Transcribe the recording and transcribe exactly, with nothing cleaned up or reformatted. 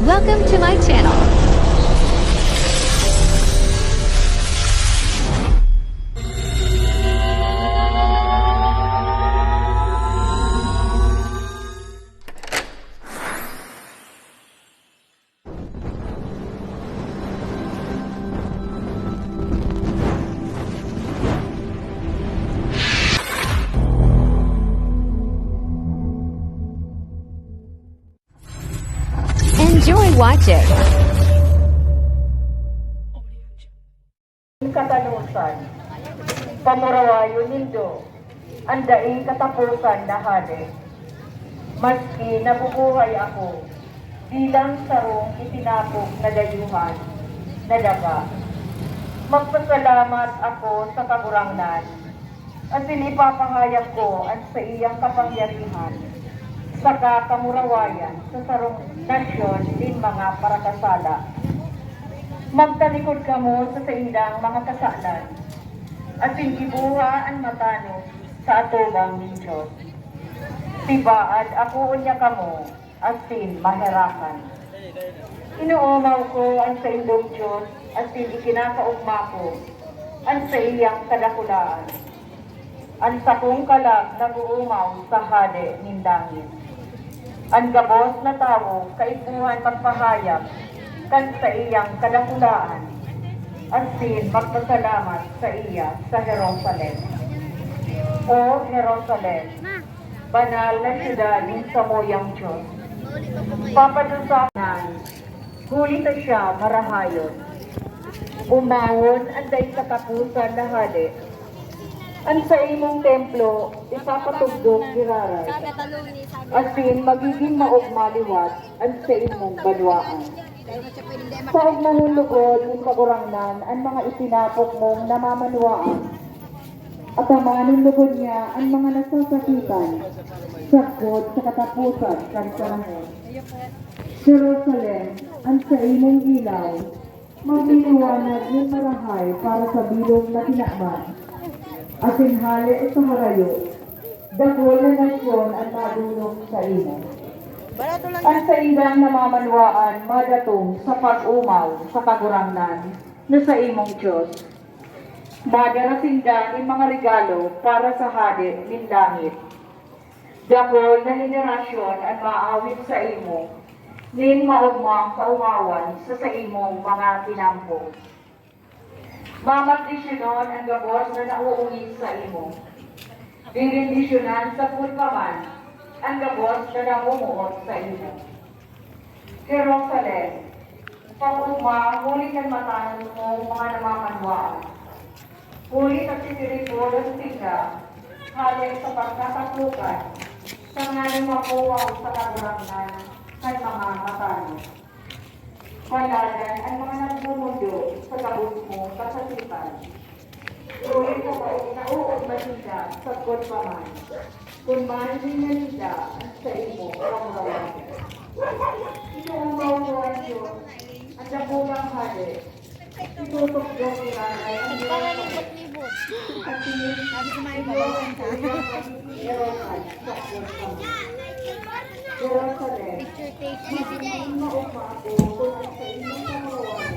Welcome to my channel. Enjoy watching. Katanosan. Pamurawayon nindo an daing kataposan na hade. Maski nabubuhay ako bilang sarong itinapok na dayuhan na daga, magpasalamat ako sa Kagurangnan, asin ipapahayag ko an saiyang kapangyarihan saka kamurawayan sa sarong nasyon nin mga parakasala. Magtalikod kamo sa saindang mga kasalan, asin gibuha an matanos sa atubang nin Dios. Tibaad akoon niya kamo, asin maherakan. Inoomaw ko an saindong Dios, asin ikinakaogma ko an saiyang kadakulaan. An sakong kalag nag-oomaw sa Hade nin langit. An gabos na tawo kaipuhan magpahayag kan saiyang kadakulaan, asin magpasalamat saiya sa Jerusalem. O Jerusalem, banal na syudad nin samuyang Dios, papadusahan, huli ta siya marahayon. Omawon an daing kataposan na hade. An saimong templo ipapatugdok giraray, asin magigin maogma liwat an saimong banwaan. Paogmahon logod nin Kagurangnan an mga itinapok mong namamanwaan. Atamanon logod niya an mga nasasakitan, sagkod sa kataposan kan panahon. Jerusalem, an saimong ilaw magliliwanag nin marahay para sa bilog na kinaban, asin hale sa harayo, dakul na nasyon an madolong saimo. An saindang namamanwaan madatong sa pag-omaw sa Kagurangnan na saimong Dios. Madara sinda nin mga regalo para sa Hade nin langit. Dakul na henerasyon an maawit saimo nin maogmang kaomawan sa saimong mga kinampo. Mamaldisyonon an gabos na nauungis saimo. Bebendisyonan sagkod pa man an gabos na namomoot saimo. Jerusalem, pag-ogma huli kan matanos mong mga namamanwaan. Huli ta titiripodan sinda hale sa pagkataklokan, tanganing mapuwaw sa Kagurangnan kan mga matanos. Baladan an mga nagmomondo sa gabos mong kasakitan. Huli ta naoogma sinda sagkod pa man, kun mahihinga ninda an saimo kamurawayan. Inoomaw ko an Dios, an dakulang Hade. Itutukdo ko iyan an Jerusalem. Asin, iyo an saiyang magigin erokan sagkod pa man. Jerusalem, magigin maogma ako kun an saimong kamurawayan.